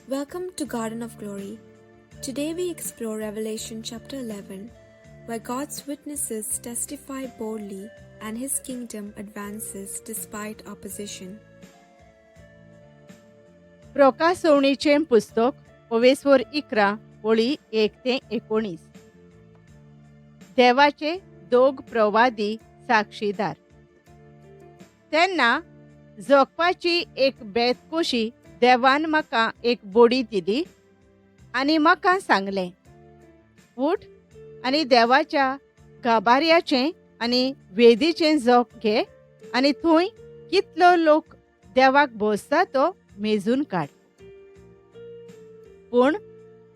Welcome to Garden of Glory. Today we explore Revelation chapter 11, where God's witnesses testify boldly and his kingdom advances despite opposition. प्रकाशवणीचें पुस्तक ओवेस्वर 11 ओळी 1 ते 19. देवाचे दोग प्रवादी साक्षीदार. तेन्ना जगपाची एक बेतकोशी देवान म्हाका एक बोडी दिली आनी म्हाका सांगलें, उठ आनी देवाच्या गाबार्याचें आनी वेदीचें जग घे आनी थंय कितलो लोक देवाक भोसता तो मेजून काड. पूण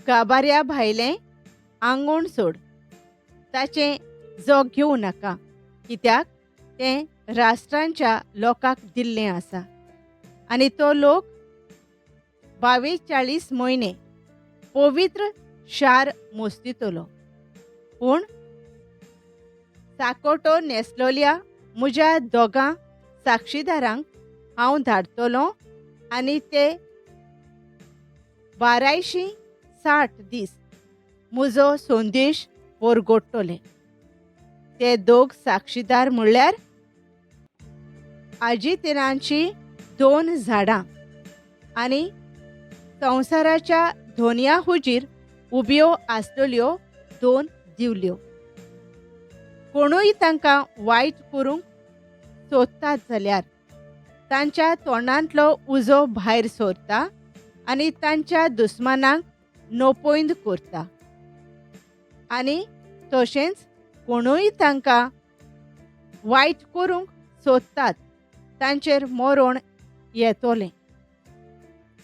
गाबार्या भायलें आंगण सोड, ताचें जग घेवं नाका, कित्याक तें राष्ट्रांच्या लोकांक दिल्लें आसा आनी तो लोक 42 म्हयने पवित्र शार मोस्तितलो. पूण साकोटो नेसलोल्या म्हज्या दोगां साक्षीदारांक हांव धाडटलो आनी ते 1260 दीस म्हजो संदेश परगोडटले. ते दोग साक्षीदार म्हणल्यार आजितेनांची 2 झाडां आनी संवसाराच्या धोनया हुजीर उब्यो आसतल्यो 2 दिवल्यो. कोणूय तांकां वायट करूंक सोदतात जाल्यार तांच्या तोंडांतलो उजो भायर सरता आनी तांच्या दुस्मानांक नोपयंद करता. आनी तशेंच कोणूय तांकां वायट करूंक सोदतात तांचेर मरण येतलें.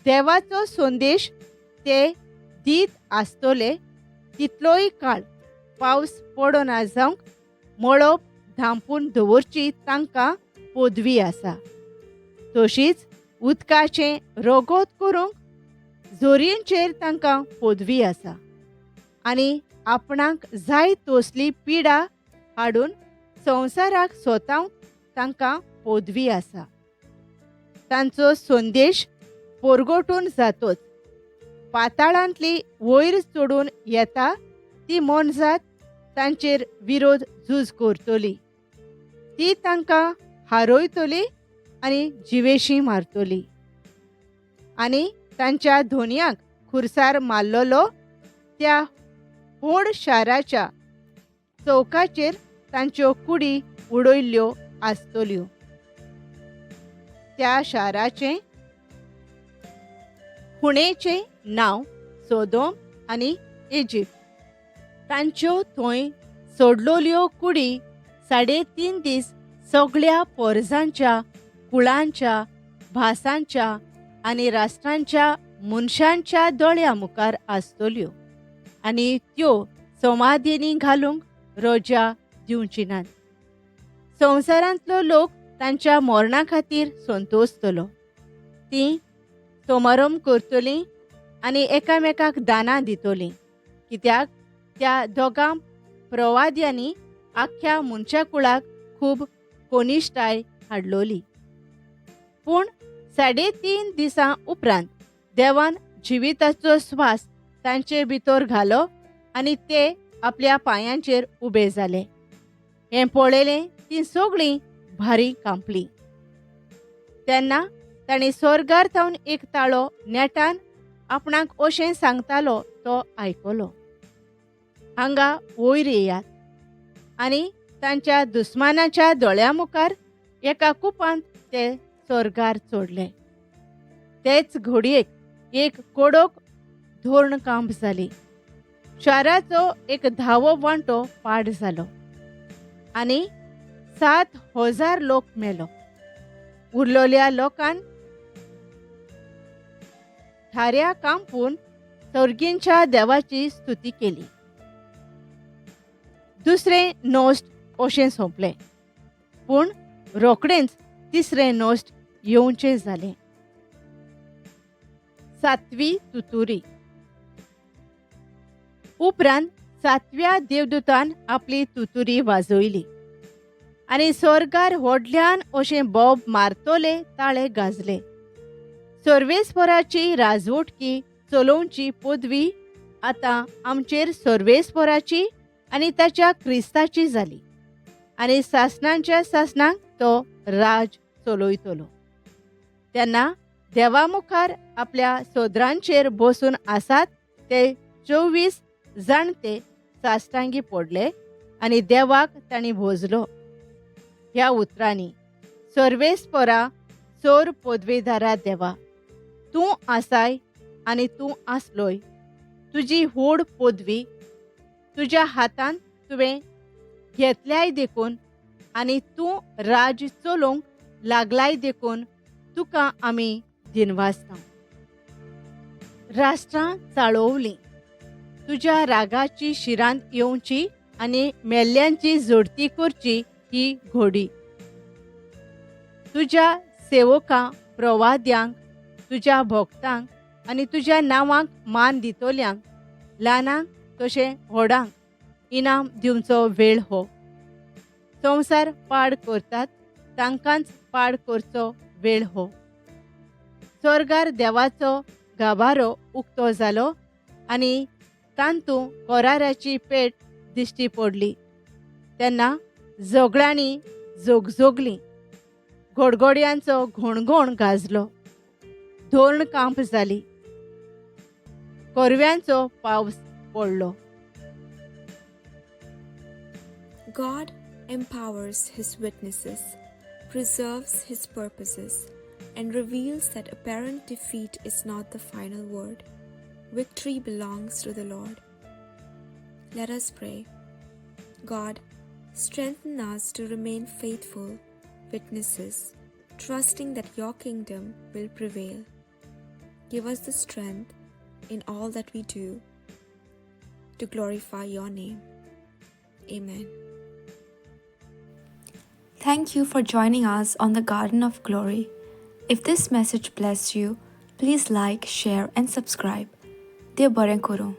देवाचो संदेश ते दीत आसतले तितलोय काळ पावस पडना जावंक मळब धांपून दवरची तांकां पदवी आसा. तशीच उदकाचें रगत करूंक जोरयेंचेर तांकां पदवी आसा आनी आपणाक जाय तसली पिडा हाडून संवसाराक सोतावंक तांकां पदवी आसा. तांचो संदेश परगटून जातोच पाताळांतली वयर चडून येता ती मोनजात तांचेर विरोध झूज करतली, ती तांकां हारयतली आनी जिवेशी मारतली. आनी तांच्या धोनयांक खुरसार मारलेलो त्या व्हड शाराच्या चौकाचेर तांच्यो कुडी उडयल्ल्यो आसतल्यो. त्या शाराचें खुणेचें नांव सोदोम आनी इजिप्त. तांच्यो थंय सोडलोल्यो कुडी 3.5 दीस सगळ्या पोरजांच्या, कुळांच्या, भासांच्या आनी राष्ट्रांच्या मनशांच्या दोळ्या मुखार आसतल्यो आनी त्यो समाधीनी घालूंक रजा दिवची नात. संवसारांतलो लोक तांच्या मरणा खातीर संतोसतलो. तीं समारंभ करतलीं आनी एकामेकाक दानां दितलीं, कित्याक त्या दोगां प्रवाद्यांनी आख्ख्या मनशा कुळाक खूब कोनिश्टाय हाडलोली. पूण 3.5 दिसां उपरांत देवान जिविताचो स्वास तांचे भितर घालो आनी ते आपल्या पांयांचेर उबे जाले. हें पळयलें तीं सगळीं भारी कांपलीं. तेन्ना तांणी स्वर्गार थावन एक ताळो नेटान आपणाक अशें सांगतालो तो आयकलो, हांगा वयर येयात. आनी तांच्या दुस्मानाच्या दोळ्या मुखार एका कुपांत ते स्वर्गार चडले. तेच घडयेक एक कडक धोरण कांप जाली. शाराचो एक धावो वांटो पाड जालो आनी 7,000 लोक मेलो. उरलेल्या लोकान थाऱ्या कांपून सर्गींच्या देवाची स्तुती केली. दुसरें नोस्ट अशें सोंपलें, पूण रोखडेंच तिसरें नोस्ट येवचें जालें. 7वी तुतुरी. उपरांत 7व्या देवदूतान आपली तुतुरी वाजयली आनी स्वर्गार व्हडल्यान अशें बोब मारतले ताळे गाजले. सर्वेस्पराची राजवटकी चलोवची पदवी आतां आमचेर सर्वेस्पराची आनी ताच्या क्रिस्ताची जाली आनी सासणांच्या सासणांक तो राज चलयतलो. तेन्ना देवा मुखार आपल्या सोदरांचेर बसून आसात ते 24 जाणते साश्टांगी पडले आनी देवाक तांणी भोजलो. ह्या उतरांनी, सर्वेस्परा चोर पदवेदारा देवा, तूं आसाय आनी तूं आसलोय. तुजी व्हड पदवी तुज्या हातान तुवें घेतल्याय देखून आनी तूं राज चलोवंक लागलाय देखून तुका आमी दिनवासता. राष्ट्रां चाळवलीं तुज्या रागाची शिरांत येवची आनी मेल्ल्यांची जोडती करची ही घोडी. तुज्या सेवकां प्रवाद्यांक, तुज्या भक्तांक आनी तुज्या नांवांक मान दितल्यांक, ल्हानांक तशें व्हडांक इनाम दिवचो वेळ हो. संवसार पाड करतात तांकांच पाड करचो वेळ हो. स्वर्गार देवाचो गाभारो उक्तो जालो आनी तांतू कोराराची पेट दिश्टी पडली. तेन्ना जोगळांनी जोगजोगली, गोडगोड्यांचो घोणघोण गाजलो, धोरण कांप जाली, कोरव्यांचो पावस पडलो. God empowers His witnesses, preserves His purposes, and reveals that apparent defeat is not the final word. Victory belongs to the Lord. Let us pray. God, strengthen us to remain faithful witnesses, trusting that your kingdom will prevail. Give us the strength in all that we do to glorify your name. Amen. Thank you for joining us on the Garden of Glory. If this message blessed you, please like, share, and subscribe. देव बरें करूं.